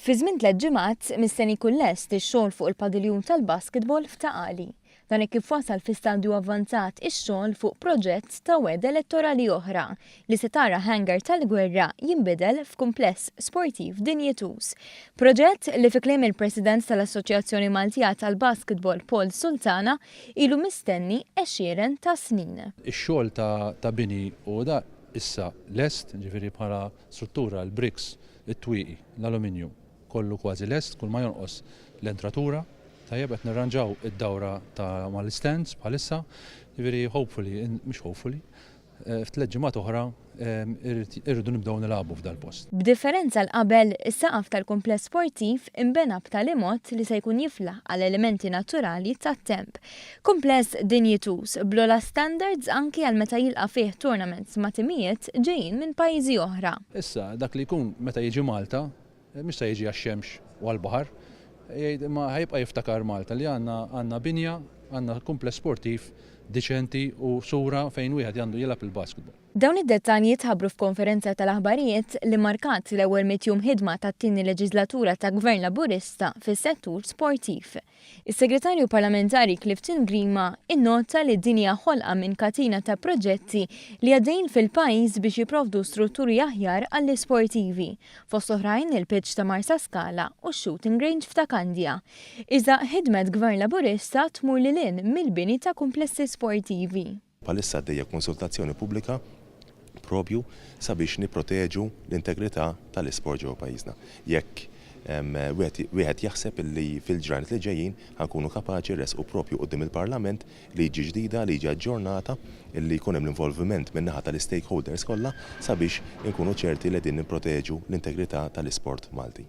Fi żmien tlett ġimgħat mistenni jkun lest ix-xogħol fuq il-padiljun tal-basketball f'Ta' Qali. Dan hekk kif wasal fi stadju avvanzat ix-xogħol fuq proġett ta' wegħda elettorali oħra li se tara hangar tal-gwerra jinbidel f'kumpless sportiv dinjituż. Proġett li fi kliem il-President tal-Assoċjazzjoni Maltija tal-Basketball Paul Sultana ilu mistenni għexieren ta' snin. Ix-xogħol ta' bini u da issa lest, ġifieri bħala struttura l-bricks, it-twieqi, l-aluminju, kollu kważi lest, kull ma jonqos l-entratura. Tajjeb, qed nirranġaw id-dawra ta' mal-istands bħalissa, jiġifieri hopefully, mhux hopefully, f'tliet ġimgħat oħra irridu nibdew nilagħbu f'dal-post. B'differenza għal qabel, is-saqaf tal-kumpless sportiv inbena b'tali mod li se jkun jiflaħ għal elementi naturali tat-temp. Kumpless dinjituż, bl-ogħla standards anki għal meta jilqa' fih tournaments ma' timijiet ġejjin minn pajjiżi oħra. Issa, dak li jkun meta jiġi Malta, mhux se jiġi għax-xemx u għall-baħar, jgħid imma ħa jibqa' jiftakar Malta li għandna għandna binja, għandna kumpless sportiv diċenti u sura fejn wieħed għandu jilgħab il-basketball. Dawn id-dettalji tħabbru f'konferenza tal-aħbarijiet li mmarkat l-ewwel mitt jum ħidma tat-tieni leġiżlatura ta' Gvern Laburista fis-settur sportiv. Is-Segretarju Parlamentari Clifton Grima innota li din hija ħolqa minn katina ta' proġetti li għaddejjin fil-pajjiż biex jipprovdu strutturi aħjar għall-isportivi, fost oħrajn il-pitch ta' Marsaskala u x-shooting range f'Ta' Kandja. Iżda ħidmet Gvern Laburista tmur lil hinn mill-bini ta' kumplessi sportivi. Bħalissa għaddejja konsultazzjoni pubblika propju sabiex nipproteġu l-integrità tal-isport ġewwa pajjiżna. Jekk wieħed jaħseb li fil-ġranet li ġejjin ħa nkunu kapaċi rresqu propju quddiem il-Parlament liġi ġdida, liġi aġġornata li jkun hemm l-involviment min-naħa tal-istakeholders kollha sabiex inkunu ċerti li qegħdin nipproteġu l-integrità tal-isport Malti.